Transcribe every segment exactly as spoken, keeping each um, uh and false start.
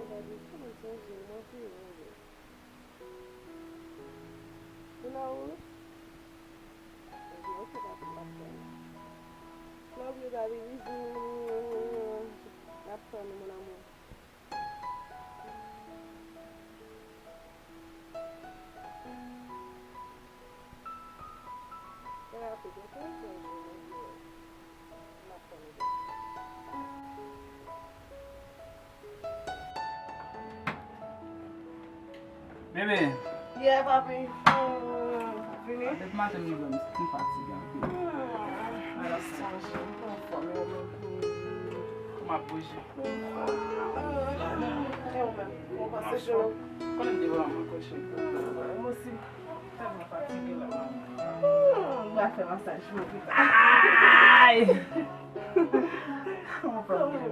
Gade, kòman chanje, m anvi wè. Ou nan wout? Ebyen, oke, papi, m ap tann ou. Love you, baby, bisous. M ap tann ou, mon amour. Fè rapid, oke? Fè rapid, oke. M ap tann ou. Bebe. Yeah, papi. Hmm, vini. Depi maten m leve, m fatige anpil. Hmm, m sonje, m pa anfòm, yo menm. Kòman ap bouje? M anfòm. E ou menm? Kòman w pase jounen w? Konnen m te vrèman kòche. Hmm, mwen osi. Tèlman fatige la, manman. Hmm, m va fè masaj pou ou pita. Ay! Kòman w fè? Kòman w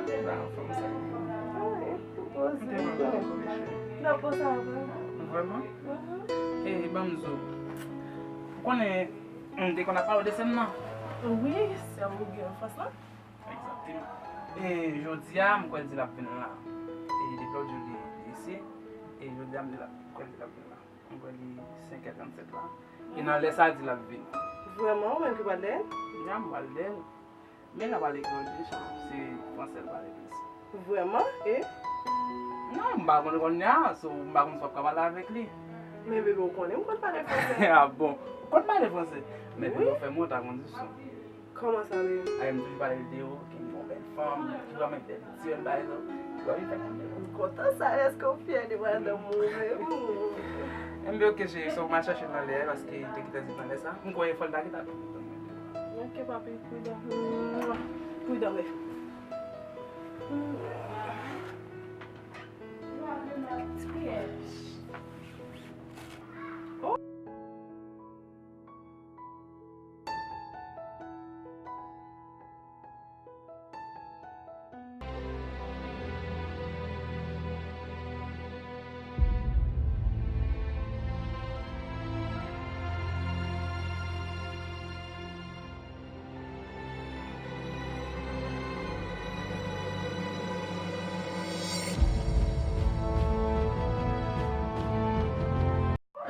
ye? Ba, anfòm sa. Ay, poze. M te vrèman kòche. N ap panse a vrèman. Vrèman? Mhm. E, ban m di w. Ou konnen, m te konn ap pale w de sè m nan? Wi, sè w ou gen an Frans lan? Egzakteman. E jodi a, m kwè l di l ap vin la. E depi lòt jou li, li isi. E jodi a, m di l ap, m kwè l di l ap vin la. M kwè li senkè trannsèt la. E nan lè sa a, di l ap vin. Vrèman, ou menm ki pral dèyè l? Ya, m pral dèyè l. Men l ap pale kreyòl deja, se fransè l pale plis. Vrèman? E? Non, m pa konn kounye a, so, m pa konn si w ap ka pale avèk li. Men bebe, ou konnen m konn pale fransè. Ah bon? Ou konn pale fransè? Men bebe, wi, ou fè m wont a kondisyon. Kòman sa, bebe? Ay, m toujou pale l de ou, ke m gon bèl fanm, toujou ap met bèl ti bèl bagay, so, ou ap vin fè m konn bèl fanm. M kontan sa, èske w fyè de madanm ou menm? Enben, oke, cheri, so, m al chèche l nan lè a, paske li te gentan di m nan lè sa. M kwè fò l ta gentan. Oke, papi, pridan. Pridan, bebe.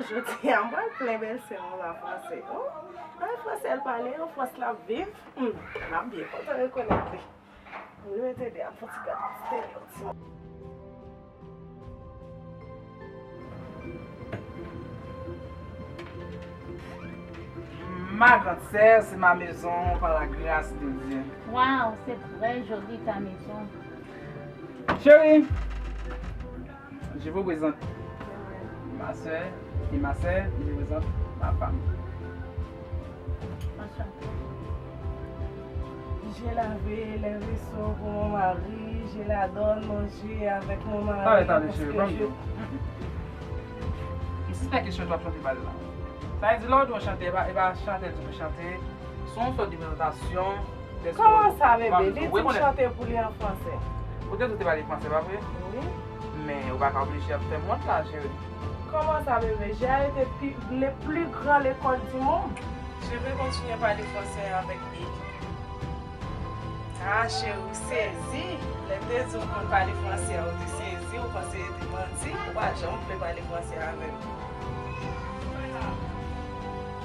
Jodi a, m pral plen bèlsè mwen la franse. Oh, ay, franse l pale, an Frans l ap viv. Hmm, m ap byen kontan rekonèt li. Wi, mete de ap fon ti gad tèl yon ti. Ma grande sœur, c'est ma maison par la grâce de Dieu. Waouh, c'est très joli ta maison. Chérie, je vous présente ma sœur et ma sœur, je vous présente ma femme. Enchanté. J'ai lavé les vaisseaux pour mon mari, je la donne manger avec mon mari. Tande, tande, cheri, ban m di w. M sispèk ke chante w ap chante ba l la. Sa vle di, lè w di yon chante, e pa, e pa chante l di pou chante. Se yon sòt de prezantasyon. Kòman sa, bebe? Li di m chante pou li an franse. Ou te di w te pale franse, pa vre? Wi. Men ou pa ka oblije ap fè m wont la, cheri. Comment ça, bébé? J'ai été pi-, le plus grand l'école du monde. Je vais continuer à parler français avec lui. Ah, chérie, ou sezi. Lè m te di w konn pale franse a, ou te sezi, ou panse se te manti, ou pa janm vle pale franse avè m.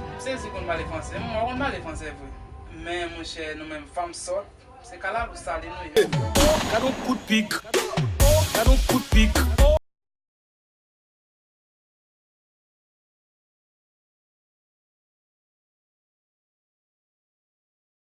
M sezi konn pale franse, m wè w konn pale franse vre. Men, monchè, nou menm fanm sòt, se kalalou sale nou ye. Gad yon kout pik. Gad yon kout pik.